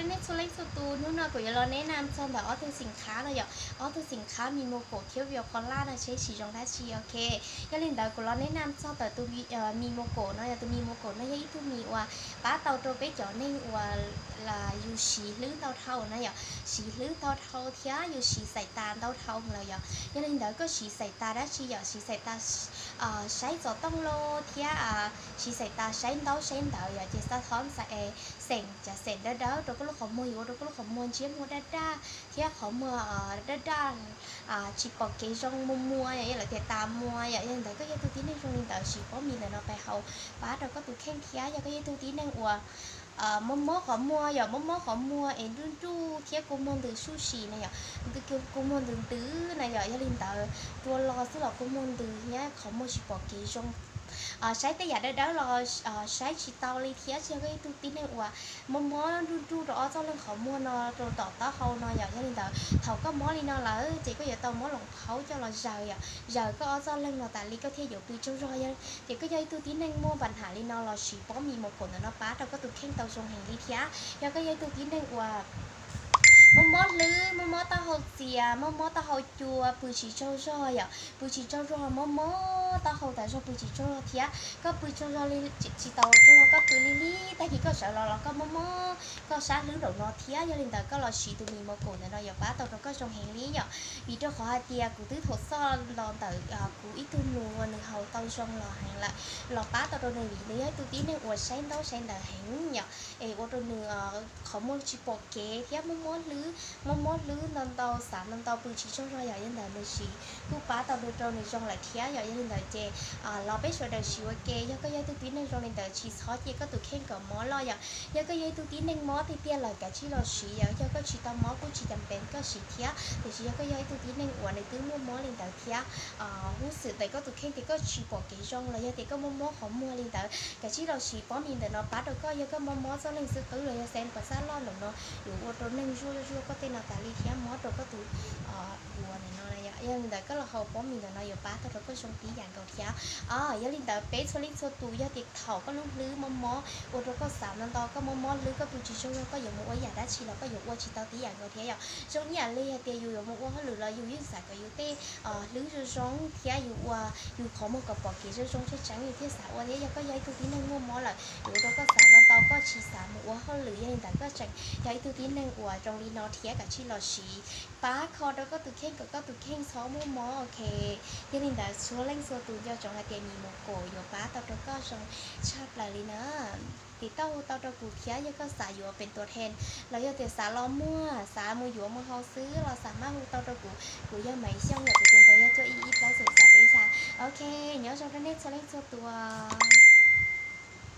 Nej txhua leej txhua tus, hnub no kuv yuav los neb nam txog ntawm ob tug xeem qhab no yom, ob tug xeem qhab mis mos kaum thiab vias qhov laj no seb tsis zoo dab tsi, ok. Yog li ntawd kuv los neb nam txog ntawm tus mis mos kaum no yom, tus mis mos kaum no yog ib tug mis uas pab tau rau peb cov neeg uas yus siv hlwb ntau dhau na yom, siv hlwb ntau dhau thiab yus siv xais tas ntau dhau lawm yom. Yog li ntawd koj siv xais tas dab tsi yom, siv xais tas saib xov tooj los thiab siv xais tas saib ntaub saib ntawv yom, ces xav thov xeem, xeem cov xeem dawb dawb rau koj lub qhov muag, yuav ua rau koj lub qhov muag ntsiab muag daj daj thiab qhov muag daj daj, tsis pom kev zoo, muag muag yom, yog lawv tias tas muag yom. Yog li ntawd koj yog ib tug tib neeg zoo li ntawd siv pob mis ntawm no pais haus pab rau koj tus kheej thiab. Yog koj yog ib tug tib neeg uas mob mob qhov muag yom, mob mob qhov muag es nruj nruj thiab kua muag ntws suj si na yom, kua muag ntws ntws na yom, yog li ntawd rua los xwb los kua muag ntws thiab qhov muag tsis pom kev zoo, saib tej yam dawb dawb los saib tsis tau li thiab. Tsis yog koj yog ib tug tib neeg uas mob mob nruj nruj rau ob txoj leeg qhov muag no rau tom taub hau no yom, yog li ntawd thaum koj mob li no lawm ces koj yuav tau muab loos phaub coj los zaws yom, zaws koj ob txoj leeg no tas li koj thiaj yuav pw tsaug zog. Ces koj yog ib tug tib neeg muaj npa nham li no los siv pob mis mos kaum ntawm no pab rau koj tus kheej tau zoo heev li thiab. Yog koj yog ib tug tib neeg uas mob mob hlwb, mob mob taub hau txias, mob mob taub hau cua, pw tsis tsaug zog yom, pw tsis tsaug zog, mob mob taub hau tas zog, pw tsis tsaug zog thiab koj pw tsaug zog li tsis tau tsaug zog, koj pw li li tag kis koj sawv los los koj mob mob koj sab hlwb nraum no thiab. Yog li ntawd koj los siv tus mis mos kaum ntawm no yuav pab tau rau koj zoo heev li yom. Vim rau qhov hais tias kuv twb thaum xoj los ntawm kuv ib tug nus uas nws haus tau zoo los heev lawm, los pab tau rau nws vim nws yog ib tug tib neeg uas saib ntaub saib ntawv heev yom, es ua rau nws qhov muag tsis pom kev thiab mob mob hlwb, mob mob hlwb ntau ntau, xav ntau ntau, pw tsis tsaug zog yom. Yog li ntawd nws siv kuj pab tau rau nws zoo lawm thiab yom. Yog li ntawd ces los peb sawv daws siv ua ke. Yog koj yog ib tug tib neeg zoo li ntawd tsis txhob cia koj tus kheej kom mob loj yom. Yog koj yog ib tug tib neeg mob tiag tiag lawm kav tsij los siv yom, yog koj tsis tau mob kuj tsis cas pem koj siv thiab. Tiam sis yog koj yog ib tug tib neeg uas nws twb muaj mob li ntawd thiab huv xwm ntawm koj tus kheej tias koj tsis pom kev zoo los yog tias koj mob mob qhov muag li ntawd, kav tsij los siv pob mis ntawm no pab rau koj. Yog koj mob mob txoj leeg xwb qwb los yog xeeb pas xaj loj ntawm no yuav ua rau neeg zuaj zuaj koj tej no tas li thiab mob rau koj tus duav ntawm no yom. Yog li ntawd koj los haus pob mis ntawm no yuav pab tau rau koj zoo tib yam nkaus thiab. Yog li ntawd peb txhua leej txhua tus yog tias thaum koj lub hlwb mob mob ua rau koj xav ntau ntau, koj mob mob hlwb, koj pw tsis tsaug zog, koj yuav mus ua yam dab tsi los koj yuav ua tsis tau tib yam nkaus thiab yom. Zoo ib yam li hais tias yus yuav mus ua hauj lwm los yus yeej xav kom yus tej hlwb zoo zoo thiab yus ua yus qhov muag kom pom kev zoo zoo tseeb tseeb yus thiaj xav ua thiab. Yog koj yog ib tug tib neeg muaj mob lawm yuav ua rau koj xav ntau ntau, koj tsis xav mus ua hauj lwm, yog li ntawd koj tseem yog ib tug tib neeg uas zoo li no thiab kav tsij los siv pab kho rau koj tus kheej kom koj tus kheej txhob muaj mob, ok. Yog li ntawd txhua leej txhua tus nco ntsoov hais tias mis mos kaum yuav pab tau rau koj zoo tshaj plaws li na. Tiv tauj hu tau rau kuv thiab yog koj xav yuav pem tuam thees los yog tias xav los muag, xav mus yuav mus haus xwb los xav maj hu tau rau kuv. Kuv yog Maiv Xyooj, yog kuv tus npe yog cuaj ib ib plaub xoom xya peb xya. Ok, nyob zoo rau nej txhua leej txhua tus.